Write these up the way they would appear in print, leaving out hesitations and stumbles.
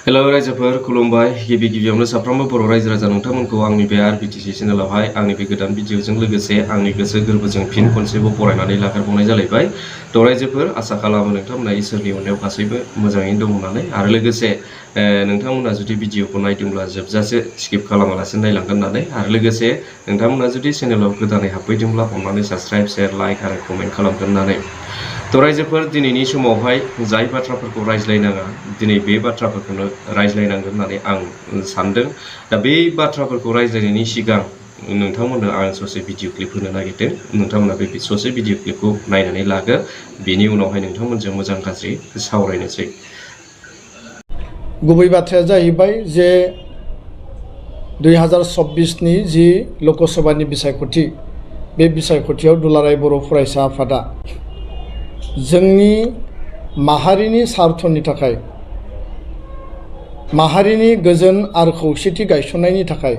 Hello रायजोफोर खुलुमबाय गिबि गिबियावनो साफ्रोमबो बर' रायजो राजा नोंथांमोनखौ आंनि बे आरबिटिसि चेनेलावहाय आंनि बे गोदान भिडिअजों लोगोसे आंनि गोसो गोरबोजों फिन खनसेबो बरायनानै लाग्रोबावनाय जालायबाय। थ' रायजोफोर आसा खालामो नोंथांमोना इसोरनि अननायाव गासैबो मोजाङैनो दं होननानै आरो लोगोसे नोंथांमोना जुदि भिडिअखौ नायदोंब्ला जोबजासे स्किप खालामालासिनो नायलांगोन होननानै आरो लोगोसे नोंथांमोना जुदि चेनेलाव गोदानै हाबफैदोंब्ला अननानै साबस्क्राइब शेयार लाइक आरो कमेन्ट खालामगोन होननानै। थ' रायजोफोर दिनैनि समावहाय जाय बाथ्राफोरखौ रायज्लायनाङा दिनै बे बाथ्राफोरखौनो रायज्लायनांगोन होननानै आं सानदों। दा बे बाथ्राफोरखौ रायज्लायनायनि सिगां नोंथांमोननो आं ससे भिडिअ क्लिप होनो नागिरदों। नोंथांमोना बे ससे भिडिअ क्लिपखौ नायनानै लागो, बेनि उनावहाय नोंथांमोनजों मोजां गाज्रि सावरायनोसै। गुबै बाथ्राया जाहैबाय जे 2024नि जि लकसभानि बिसायख'थि, बे बिसायख'थियाव दुलाराय बर' फरायसा आफादा जोंनि माहारिनि सार्थनि थाखाय, माहारिनि गोजोन आरो खौसेथि गायसननायनि थाखाय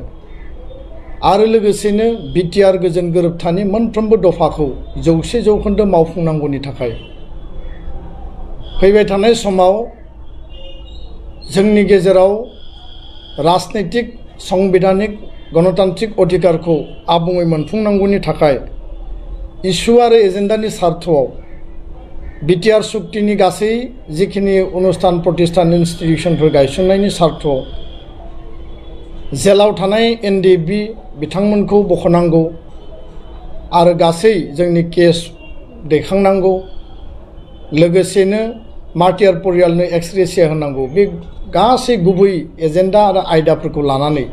आरो लोगोसेनो बिटिआर गोजोन गोरोबथानि मोनफ्रोमबो दफाखौ 100% मावफुंनांगौनि थाखाय फैबाय थानाय समाव जोंनि गेजेराव राजनैतिक संबिधानिक गणतान्त्रिक अधिकारखौ आबुङै मोनफुंनांगौनि थाखाय इसु आरो एजेन्डानि सार्थआव बिटिआर सुक्तिनि गासै जिखिनि अनुष्ठान प्रतिष्ठान इन्स्टिटिउसनफोर गायसननायनि सार्थआव जेलाव थानाय एनडिएफबि बिथांमोनखौ बख'नांगौ आरो गासै जोंनि केस दैखांनांगौ, लोगोसेनो मार्टियार परियालनो एक्सग्रेसिया होनांगौ। बे गासै गुबै एजेन्डा आरो आयदाफोरखौ लानानै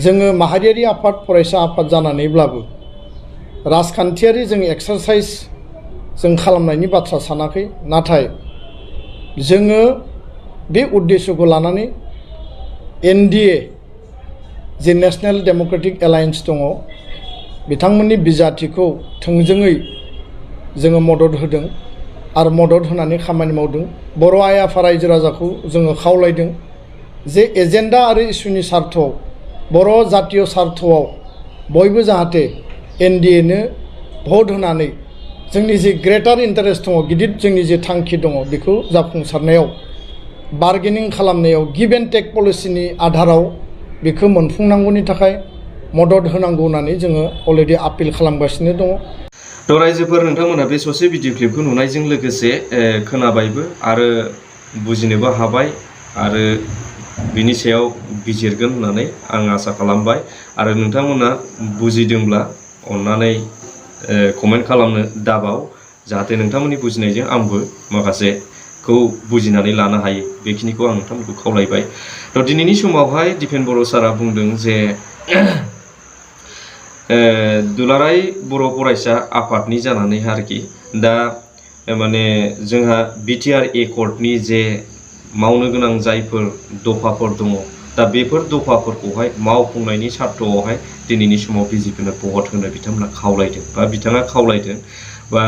जोङो माहारियारि आफाद फरायसा आफाद जानानैब्लाबो राजखान्थियारि जों एक्सारसाइज जों खालामनायनि बाथ्रा सानाखै, नाथाय जोङो बे उद्देश्यखौ लानानै एनडिए जे नेशनेल डेम'क्रेटिक एलायन्स दङ, बिथांमोननि बिजाथिखौ थोंजोङै जोङो मदद होदों आरो मदद होनानै खामानि मावदों। बर' आइ आफा रायजो राजाखौ जोङो खावलायदों जे एजेन्डा आरो इसुनि सार्थआव, बर' जातीय सार्थआव बयबो जाहाथे एनडिएनो भट होनानै जोंनि जे ग्रेटार इन्टारेस्ट दङ, गिदिर जोंनि जे थांखि दङ, बेखौ जाफुंसारनायाव बार्गेनिं खालामनायाव गिभ एन्ड टेक पलिसिनि आधाराव बेखौ मोनफुंनांगौनि थाखाय मदद होनांगौ होननानै जोङो अलरेडि आपिल खालामगासिनो दङ। थ' रायजोफोर नोंथांमोना बे ससे भिडिअ क्लिपखौ नुनायजों लोगोसे खोनाबायबो आरो बुजिनोबो हाबाय आरो बिनि सायाव बिजिरगोन होननानै आं आसा खालामबाय। आरो नोंथांमोना बुजिदोंब्ला अननानै कमेन्ट खालामनो दाबाव, जाहाथे नोंथांमोननि बुजिनायजों आंबो माखासेखौ बुजिनानै लानो हायो। बेखिनिखौ आं नोंथांमोनखौ खावलायबाय। थ' दिनैनि समावहाय दिपेन बर' सारा बुंदों जे दुलाराय बर' फरायसा आफादनि जानानै आरोखि दा माने जोंहा बिटिआर एकर्डनि जे मावनो गोनां जायफोर दफाफोर दङ, दा बेफोर दफाफोरखौहाय मावफुंनायनि सार्थआवहाय दिनैनि समाव बिजेपिनो भट होनो बिथांमोना खावलायदों बा बिथाङा खावलायदों। बा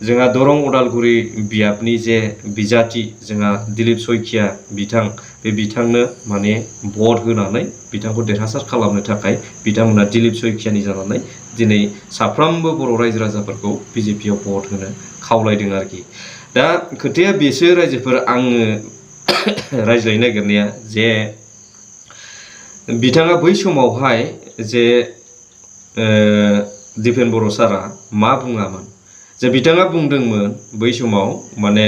जोंहा दरं उदालगुरि बियाबनि जे बिजाथि जोंहा दिलीप शइकिया बिथां, बे बिथांनो माने भट होनानै बिथांखौ देरहासार खालामनो थाखाय बिथांमोना दिलीप शइकियानि जानानै दिनै साफ्रोमबो बर' रायजो राजाफोरखौ बिजेपियाव भट होनो खावलायदों आरोखि। दा खोथाया बेसो रायजोफोर, आङो रायज्लायनो नागिरनाया जे बिथाङा बै समावहाय जे दिपेन बर' सारा मा बुङामोन, जे बिथाङा बुंदोंमोन बै समाव माने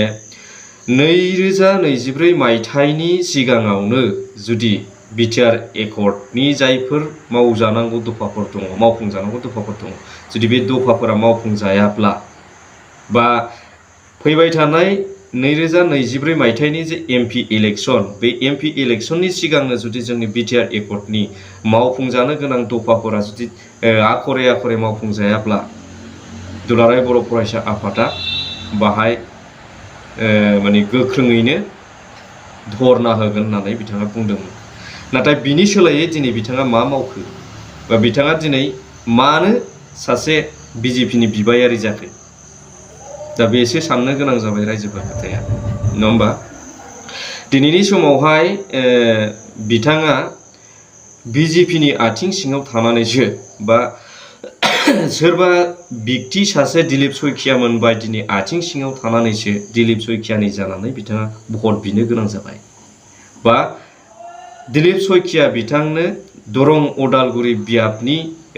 2024 मायथाइनि सिगाङावनो जुदि बिटिआर एकर्डनि जायफोर मावजानांगौ दफाफोर दङ, मावफुंजानांगौ दफाफोर दङ, जुदि बे दफाफोरा मावफुंजायाब्ला बा फैबाय थानाय 2024 मायथाइनि जे एमपि इलेक्सन, बे एमपि इलेक्सननि सिगांनो जुदि जोंनि बिटिआर एकर्डनि मावफुंजानो गोनां दफाफोरा जुदि आखरे आखरे मावफुंजायाब्ला दुलाराय बर' फरायसा आफादा बाहाय माने गोख्रोङैनो धरना होगोन होननानै बिथाङा बुंदोंमोन। नाथाय बिनि सोलायै दिनै बिथाङा मा मावखो, बा बिथाङा दिनै मानो सासे बिजेपिनि बिबायारि जाखो, दा बेसो साननो गोनां जाबाय रायजोफोर खोथाया, नङा होमबा? दिनैनि समावहाय बिथाङा बिजेपिनि आथिं सिङाव थानानैसो बा सोरबा बिक्ति सासे दिलीप शइकियामोन बायदिनि आथिं सिङाव थानानैसो दिलीप शइकियानि जानानै बिथाङा भट बिनो गोनां जाबाय बा दिलीप शइकिया बिथांनो दरं उदालगुरि बियाबनि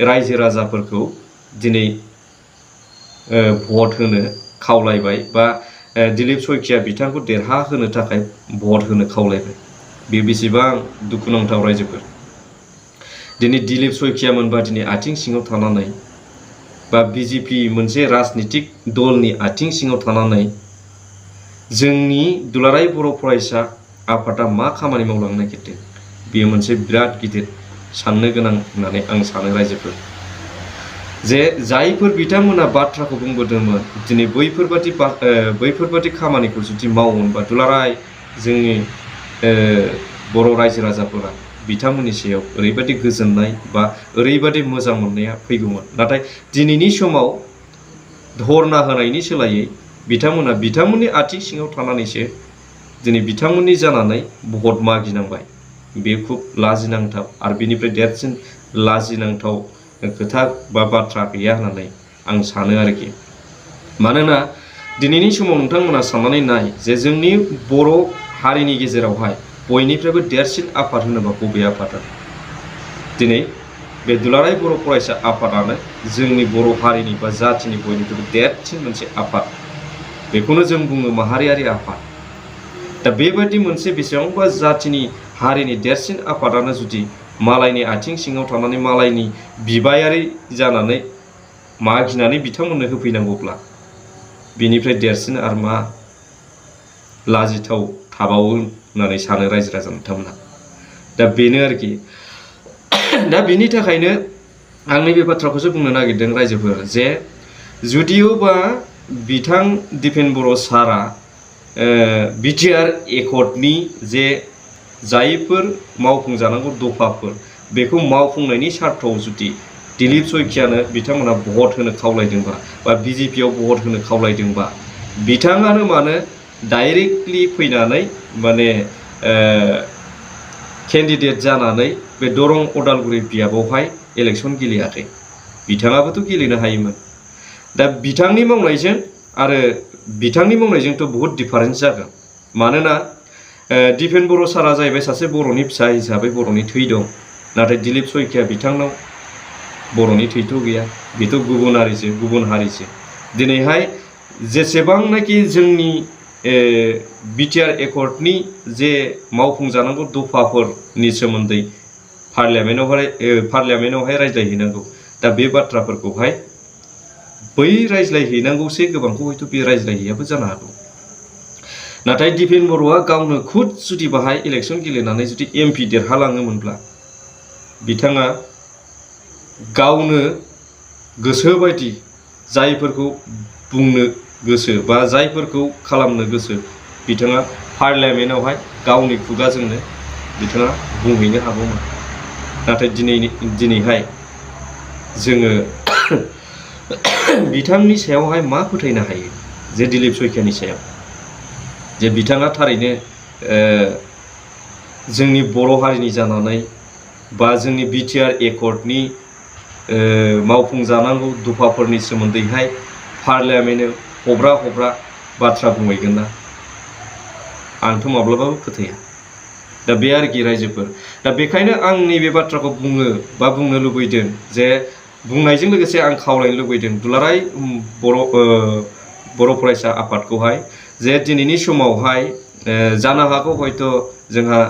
रायजो राजाफोरखौ दिनै भट होनो खावलायबाय बा दिलीप शइकिया बिथांखौ देरहा होनो थाखाय भट होनो खावलायबाय। बे बेसेबां दुखुनांथाव रायजोफोर। दिनै दिलीप शइकिया मोनबा दिनै आथिं सिङाव थानानै बा बिजेपि मोनसे राजनितिक दलनि आथिं सिङाव थानानै जोंनि दुलाराय बर' फरायसा आफादा मा खामानि मावलांनो नागिरदों, बेयो मोनसे बिराद गिदिर साननो गोनां होननानै आं सानो रायजोफोर। जे जायफोर बिथांमोना बाथ्राखौ बुंबोदोंमोन दिनै बैफोरबादि खामानिखौ जुदि मावोमोनबा दुलाराय जोंनि बर' रायजो राजाफोरा बिथांमोननि सायाव ओरैबादि गोजोननाय बा ओरैबादि मोजां मोननाया फैगौमोन। नाथाय दिनैनि समाव धरना होनायनि सोलायै बिथांमोना बिथांमोननि आथिं सिङाव थानानैसो दिनै बिथांमोननि जानानै भट मागिनांबाय। बे खुब लाजिनांथाव आरो बेनिफ्राय देरसिन लाजिनांथाव खोथा बा बाथ्रा गैया होननानै आं सानो आरोखि। मानोना दिनैनि समाव नोंथांमोना साननानै नाय जे जोंनि बर' हारिनि गेजेरावहाय बयनिफ्रायबो देरसिन आफाद होनोबा बबे आफादा? दिनै बे दुलाराय बर' फरायसा आफादानो जोंनि बर' हारिनि बा जाथिनि बयनिख्रुइबो देरसिन मोनसे आफाद। बेखौनो जों बुङो माहारियारि आफाद। दा बेबायदि मोनसे बेसेबांबा जाथिनि हारिनि देरसिन आफादानो जुदि मालायनि आथिं सिङाव थानानै मालायनि बिबायारि जानानै मागिनानै बिथांमोननो होफैनांगौब्ला बेनिफ्राय देरसिन आरो मा लाजिथाव थाबावो होननानै सानो रायजो राजा नोंथांमोनहा। दा बेनो आरोखि। दा बेनि थाखायनो आं नैबे बाथ्राखौसो बुंनो नागिरदों रायजोफोर जे जुदिअबा बिथां दिपेन बर' सारा बिटिआर एकर्डनि जे जायफोर मावफुंजानांगौ दफाफोर बेखौ मावफुंनायनि सार्थआव जुदि दिलीप शइकियानो बिथांमोना भट होनो खावलायदोंबा बा बिजेपियाव भट होनो खावलायदोंबा बिथाङानो मानो डाइरेक्टलि फैनानै माने केन्डिडेट जानानै बे दरं उदालगुरि बियाबावहाय इलेक्सन गेलेयाखै? बिथाङाबोथ' गेलेनो हायोमोन। दा बिथांनि मावनायजों आरो बिथांनि मावनायजोंथ' बहुद डिफारेन्स जागोन। मानोना दिपेन बर' सारा जाहैबाय सासे बर'नि फिसा हिसाबै बर'नि थै दं। नाथाय दिलीप शइकिया बिथांनाव बर'नि थैथ' गैया। बेथ' गुबुन हारिसो, गुबुन हारिसो। दिनैहाय जेसेबांनाखि जोंनि बिटिआर एकर्डनि जे मावफुंजानांगौ दफाफोरनि सोमोन्दै पार्लियामेन्टआवहाय रायज्लायहैनांगौ, दा बे बाथ्राफोरखौहाय बै रायज्लायहैनांगौसो गोबांखौ हयथ' बे रायज्लायहैयाबो जानो हागौ। नाथाय दिपेन बर'आ गावनो खुद जुदि बाहाय इलेक्सन गेलेनानै जुदि एमपि देरहालाङोमोनब्ला बिथाङा गावनो गोसोबायदि जायफोरखौ बुंनो गोसो बा जायफोरखौ खालामनो गोसो बिथाङा पार्लियामेन्टआवहाय गावनि खुगाजोंनो बिथाङा बुंहैनो हागौमोन। नाथाय दिनैहाय जोङो बिथांनि सायावहाय मा फोथायनो हायो जे दिलीप शइकियानि सायाव जे बिथाङा थारैनो जोंनि बर' हारिनि जानानै बा जोंनि बिटिआर एकर्डनि मावफुंजानांगौ दफाफोरनि सोमोन्दैहाय पार्लियामेन्टआव हब्रा बाथ्रा बुंहैगोन ना? आंथ' माब्लाबाबो फोथाया। दा बे आरोखि रायजोफोर। दा बेखायनो आं नैबे बाथ्राखौ बुंनो लुबैदों जे बुंनायजों लोगोसे आं खावलायनो लुबैदों दुलाराय बर' फरायसा आफादखौहाय जे दिनैनि समावहाय जानो हागौ हयथ' जोंहा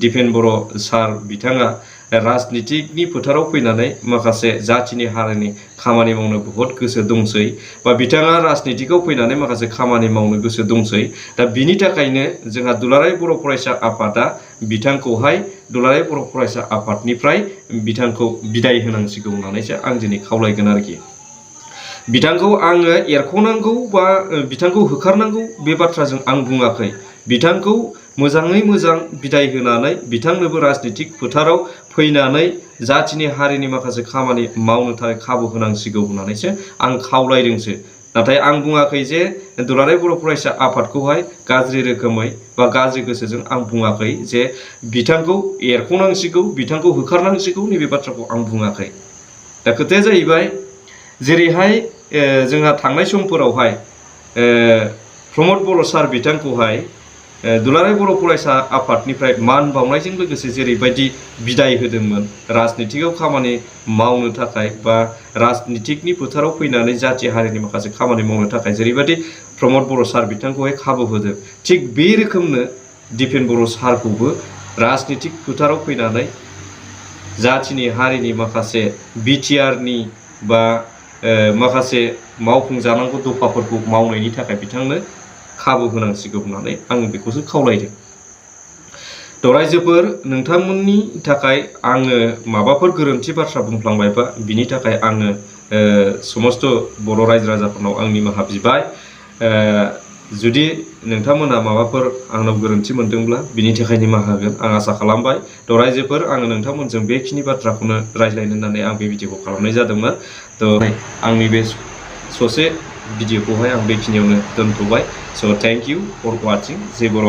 दिपेन बर' सार बिथाङा राजनितिकनि फोथाराव फैनानै माखासे जाथिनि हारिनि खामानि मावनो बहुद गोसो दंसै बा बिथाङा राजनितिकआव फैनानै माखासे खामानि मावनो गोसो दंसै। दा बिनि थाखायनो जोंहा दुलाराय बर' फरायसा आफादा बिथांखौहाय दुलाराय बर' फरायसा आफादनिफ्राय बिथांखौ बिदाय होनांसिगौ होननानैसो आं दिनै खावलायगोन आरोखि। बिथांखौ आङो एरख'नांगौ बा बिथांखौ होखारनांगौ बे बाथ्राजों आं बुङाखै। बिथांखौ मोजाङै मोजां बिदाय होनानै बिथांनोबो राजनितिक फोथाराव फैनानै जाथिनि हारिनि माखासे खामानि मावनो थाखाय खाबु होनांसिगौ होननानैसो आं खावलायदोंसो। नाथाय आं बुङाखै जे दुलाराय बर' फरायसा आफादखौहाय गाज्रि रोखोमै बा गाज्रि गोसोजों आं बुङाखै जे बिथांखौ एरख'नांसिगौ, बिथांखौ होखारनांसिगौ नैबे बाथ्राखौ आं बुङाखै। दा खोथाया जाहैबाय जेरैहाय जोंहा थांनाय समफोरावहाय प्रमद बर' सार बिथांखौहाय दुलाराय बर' फरायसा आफादनिफ्राय मान बावनायजों लोगोसे जेरैबायदि बिदाय होदोंमोन राजनितिकआव खामानि मावनो थाखाय बा राजनितिकनि फोथाराव फैनानै जाथि हारिनि माखासे खामानि मावनो थाखाय जेरैबायदि प्रमद बर' सार बिथांखौहाय खाबु होदों, थिग बे रोखोमनो दिपेन बर' सारखौबो राजनितिक फोथाराव फैनानै जाथिनि हारिनि माखासे बिटिआरनि बा माखासे मावफुंजानांगौ दफाफोरखौ मावनायनि थाखाय बिथांनो खाबु होनांसिगौ होननानै आं बेखौसो खावलायदों। थ' रायजोफोर, नोंथांमोननि थाखाय आङो माबाफोर गोरोन्थि बाथ्रा बुंफ्लांबायबा बिनि थाखाय आङो समस्त बर' रायजो राजाफोरनाव आं निमाहा बिबाय। जुदि नोंथांमोना माबाफोर आंनाव गोरोन्थि मोनदोंब्ला बिनि थाखाय निमाहा होगोन आं आसा खालामबाय। थ' रायजोफोर, आङो नोंथांमोनजों बेखिनि बाथ्राखौनो रायज्लायनो होननानै आं बे भिडिअखौ खालामनाय जादोंमोन। थ' आंनि बे ससे भिडिअखौहाय आं बेखिनियावनो दोनथ'बाय। So' thank you for watching. जय बर'